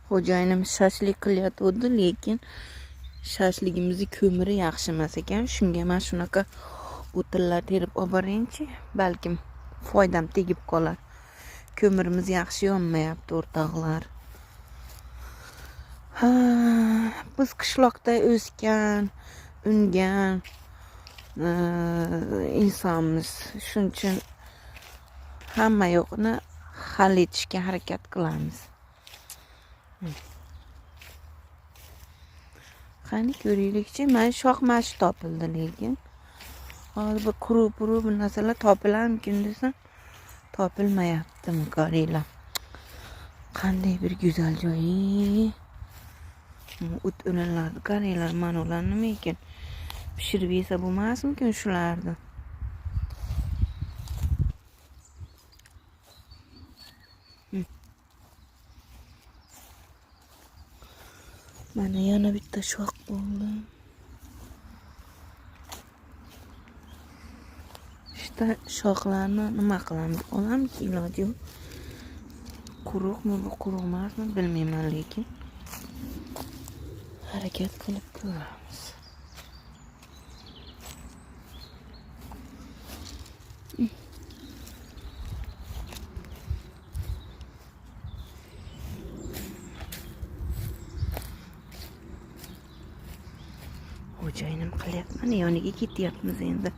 Xo'jayinim shashlik qilyotgandi, lekin shashligimizni ko'miri yaxshi emas ekan. Shunga mana shunaqa o'tinlar terib olib borayinchi, balkim foydam tegib qolar. Ko'mirimiz yaxshi yonmayapti, o'rtoqlar. Ha, biz qishloqda o'sgan, ungan insonmiz. Shuning uchun hamma yo'qni hal etishga harakat qilamiz. Qani ko'raylikchi, mana shox mash topildi lekin. Hozir bu quruq puruq bir narsalar topilarmikin desam, topilmayaptimi, ko'ringlar. Qanday bir go'zal joy. O't o'lanlarni qaranglar, mana ular nima ekan? Pishirib yesa bo'lmasmikin shularni? Mana yana bitta shox bo'ldi. Ishta shoxlarni nima qilamiz? Olamiz, iloji yo'q. Quruqmi bu, quruq emasmi bilmayman, lekin harakat qilib ko'ramiz. Xo'jayinim qilyapti, mana yoniga ketyapmiz endi.